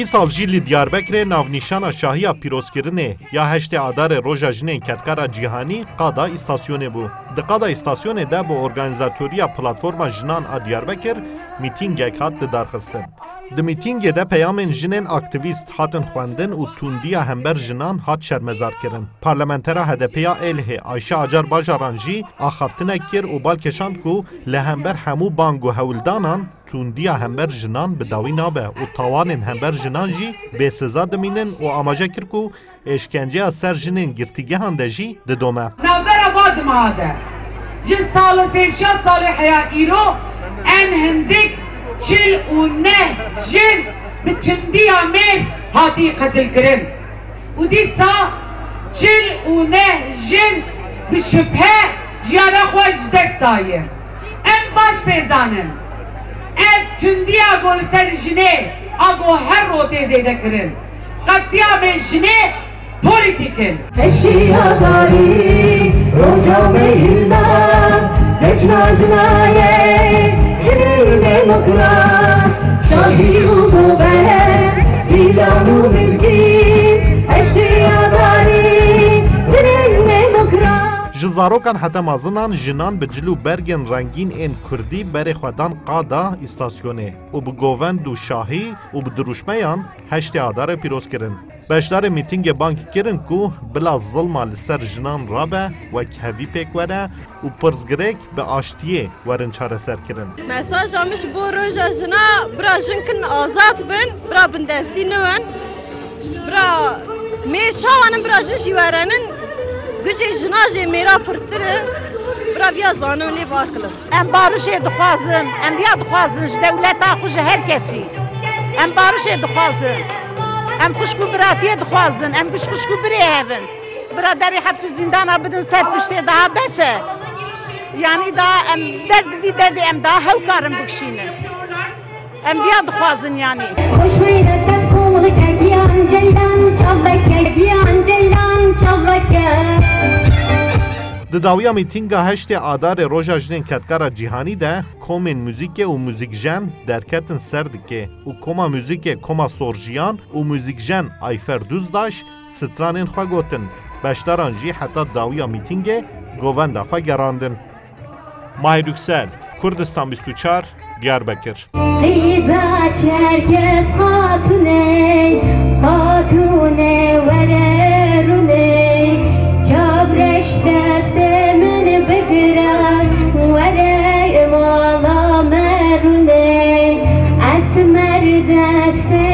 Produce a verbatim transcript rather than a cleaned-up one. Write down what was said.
Îsal jî li Diyarbekirê navnîşana şahiya pîrozkirinê ya heştê Adarê Roja Jinên Kedkara Cîhanî qada îstasyonê bû. Di qada îstasyonê de bi organîzatoriya Platforma Jinan a Diyarbekir mîtîngek hat lidarxistin. Di mîtîngê de peyamên jinên aktîvîst hatin xwendin û tundiya hember jinan hat şermezarkirin. Parlamentera H D P ya Êlihê Ayşe Acar Bajaran jî axaftinek kir û bal kişand ku li hember hemû bang û hewldanan tundiya hember jinan bi dawî nabe û tawanên hember jinan jî bêsiza dimînin û amaje kir ku êşkenceya ser jinên girtîgehan de jî didome. Navbera va dimeha de, ji sal û pênc şeş salê heya îro, en hindik çil û neh jin bi tundiya mêr hatî qetilkirin. Û dîsa çil û neh jin bi şubhe jiyana xwe ji dest daye. Em baş pê zanin, ev tundiya ku li ser jinê a ku her roj tê zêdekirin, qetlîamê jinê polîtîk in. Eşkıya tarih, roja mecilda, cejna jinaye, jinên demokrat, şahî û gober, pîlan û mizgîn, eşkıya tarih, jinên demokrat. Ji zarokan heta mezinan jinan bi cil û bergên rengîn ên kurdî berê xwe dan qada îstasyonê û bi govend û şahî û bi dirûşmeyan heştê Adarê pîroz kirin. Beşdarê mîtîngê bang kirin ku bila zilma li ser jinan rabe, wekhevî pêk were û pirsgirêk bi aştiyê werin çareserkirin. Mesaja min ji bo roja jina, bira jin kin azad bin, bira bindestî niwin, bira mêr çawan in, bira jin jî werenin, gucê jina jê mêra pirtir e, bira viya zanin lê var kilin. Em barişê dixwazin, em viya dixwazin ji dewleta xwe, ji her kesî. Em barişê dixwazin. Em xwişk û biratiyê dixwazin. Em giş xwişk û birê hev in. Biraderê heps û zîndana bidin ser piştê, daha bes e. Yanî daha em derd, vî derdê em daha hew karin bikişînin. Em viya dixwazin yanî. Koşmayı reddedin, kolu kegiyan ceylan çaveke, giyan ceylan çaveke. Di dawiya mîtînga heştê Adarê Roja Jinên Kedkara Cîhanî de komên muzîkê û muzîkjen derketin ser dikê û koma muzîkê Koma Sorjiyan û muzîkjen Ayfer Duzdaş stranên xwe gotin. Beşdaran jî heta dawiya mîtîngê govenda xwe gerandin. Mahir Yüksel, Kurdistan bîst û çar, Diyarbekir. Qîza Çerkez xatuney, xatune were runey, çavreş destê min bigire, were mala me runey, esmer destê